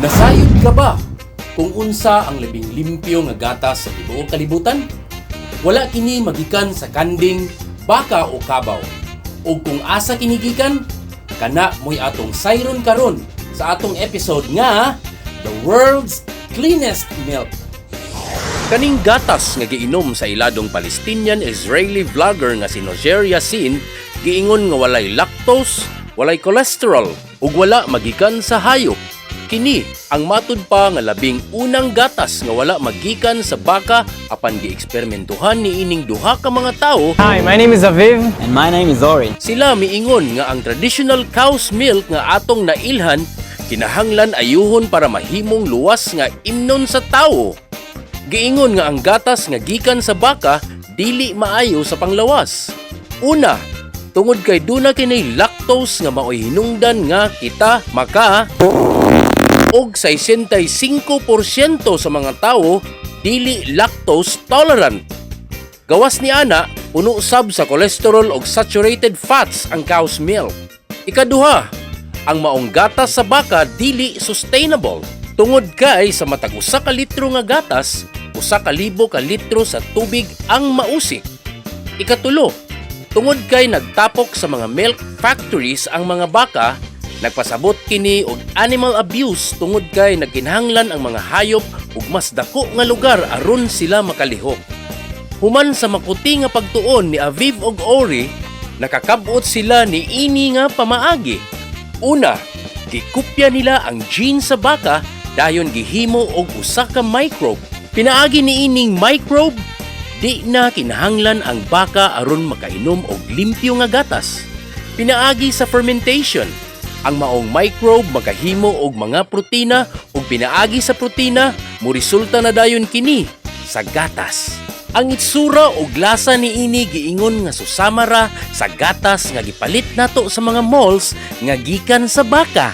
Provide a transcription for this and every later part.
Nasayod ka ba kung unsa ang labing limpyo nga gatas sa tibuok kalibutan? Wala kini magikan sa kanding, baka o kabaw. O kung asa kini gikan, kana mo'y atong sayron karon sa atong episode nga The World's Cleanest Milk. Kaning gatas nga giinom sa iladong Palestinian-Israeli vlogger nga si Nozer Yassin, giingon nga walay lactose, walay cholesterol ug wala magikan sa hayop. Kini ang matud pa nga labing unang gatas nga wala magikan sa baka apan gieksperimentuhan ni ining duha ka mga tawo. Hi, my name is Aviv. And my name is Ori. Sila miingon nga ang traditional cow's milk nga atong nailhan kinahanglan ayuhon para mahimong luwas nga imnon sa tawo. Giingon nga ang gatas nga gikan sa baka dili maayo sa panglawas. Una, tungod kay duna kini lactose nga maoy hinungdan nga kita maka og 65% sa mga tawo dili lactose tolerant. Gawas ni ana, puno sab sa cholesterol og saturated fats ang cow's milk. Ikaduha, ang maong gatas sa baka dili sustainable. Tungod kay sa matag usa ka litro nga gatas, 1,000 ka litro sa tubig ang mausik. Ikatulo, tungod kay nagtapok sa mga milk factories ang mga baka, nagpasabot kini og animal abuse tungod kay nagkinahanglan ang mga hayop og mas dako nga lugar aron sila makalihok. Human sa makuti nga pagtuon ni Aviv og Ori, nakakabot sila ni ini nga pamaagi. Una, gikopya nila ang gene sa baka dayon gihimo og usa ka microbe. Pinaagi ni ining microbe, di na kinahanglan ang baka aron makainom og limpyo nga gatas. Pinaagi sa fermentation, ang maong microbe makahimo og mga protina ug pinaagi sa protina moresulta na dayon kini sa gatas. Ang itsura og lasa niini giingon nga susama ra sa gatas nga gipalit nato sa mga malls nga gikan sa baka.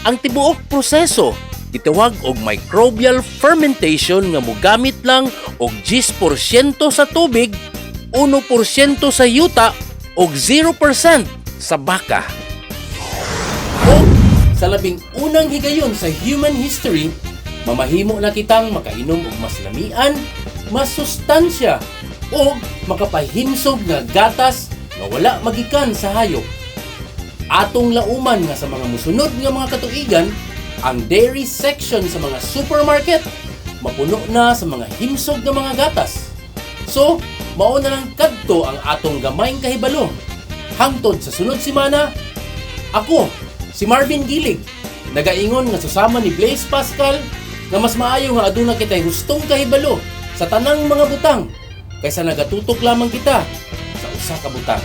Ang tibuok proseso gitawag og microbial fermentation nga mogamit lang og 10% sa tubig, 1% sa yuta ug 0% sa baka. O sa labing unang higayon sa human history, mamahimo na kitang makainom og mas lamian, mas sustansya, ug makapahimsog nga gatas nga wala magikan sa hayop. Atong lauman nga sa mga musunod nga mga katuigan, ang dairy section sa mga supermarket mapuno na sa mga himsog nga mga gatas. So, mao na lang kadto ang atong gamayng kahibalo. Hangtod sa sunod semana, ako, si Marvin Gilig, nagaingon nga susama ni Blaise Pascal nga mas maayo nga aduna kitay hustong kahibalo sa tanang mga butang kaysa nagatutok lamang kita sa usa ka butang.